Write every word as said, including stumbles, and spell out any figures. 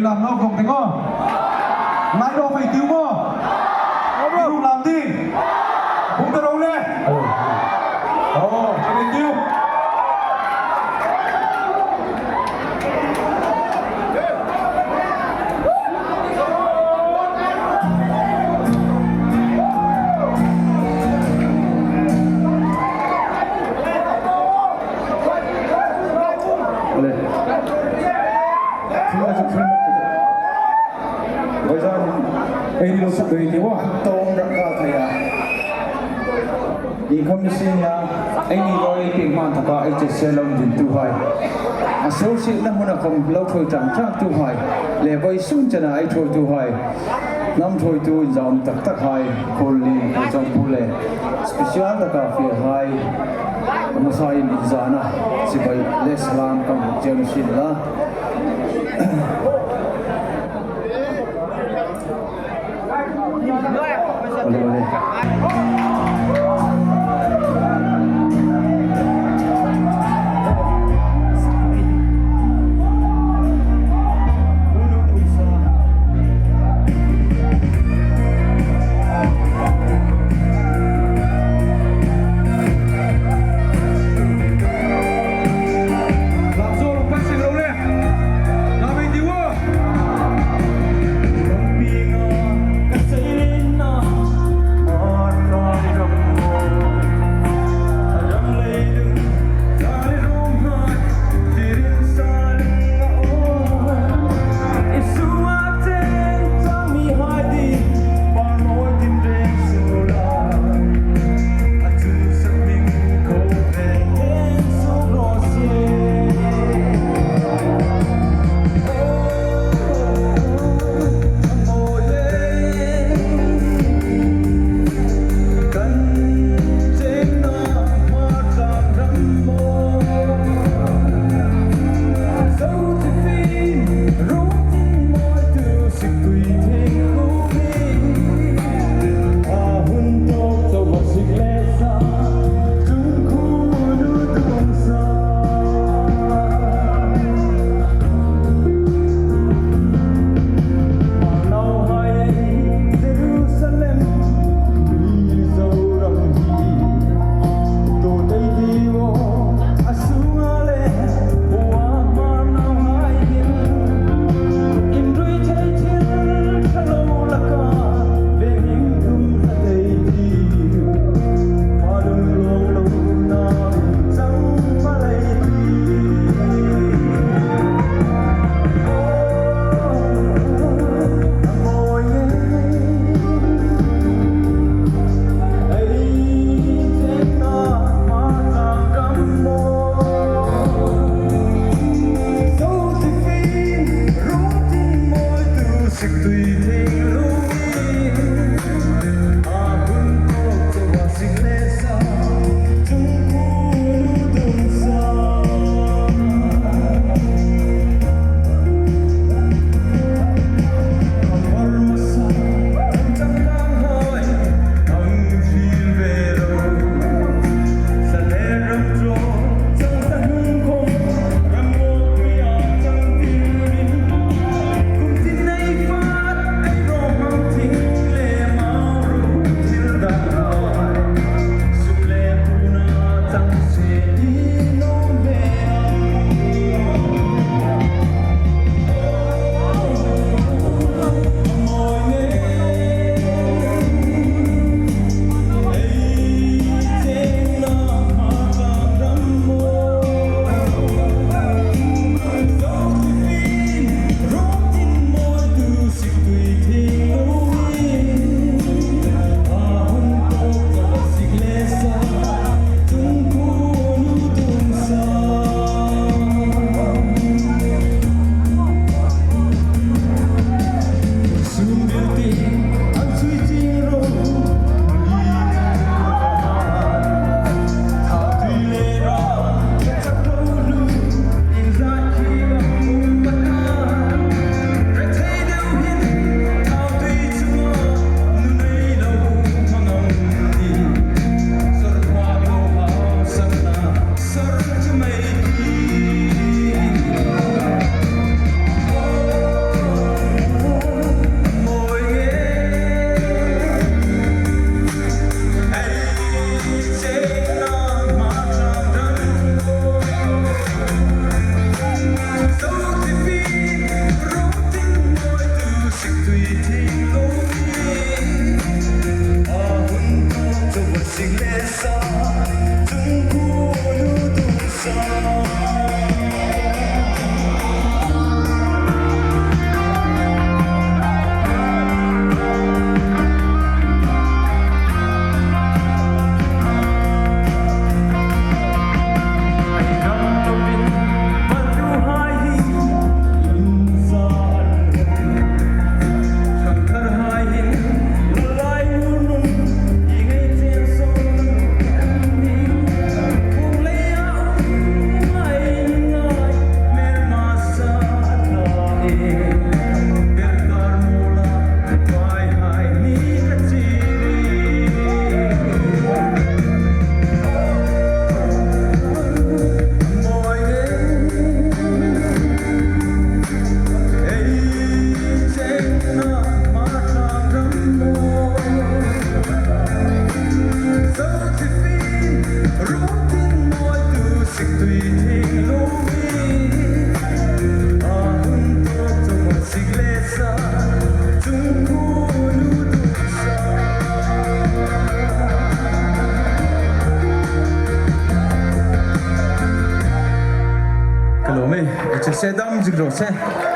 Lam lo khom ding aw. Ngai lo fei tiu maw. Tiu lam ding. Hung ta ro le. Oh, thank you. Ei ni lo sak doi ni wa tong rak ka thei a. Iengkhom ni sien la, ei ni lo ei pieng hman taka ei chet se lo dingtuhai, associate-na hmuna khom lo thuoi ṭang ṭangtuhai, le vawisun chena ei thuoituhai, hnam thuoitu inzawm tak takhai, Khuolli, Khuolzawngpu le special taka fiehai, a hmasain inzana chibai le salam kan buk cheu ni sien la. Ka lo mei, e che se dam zik ro se.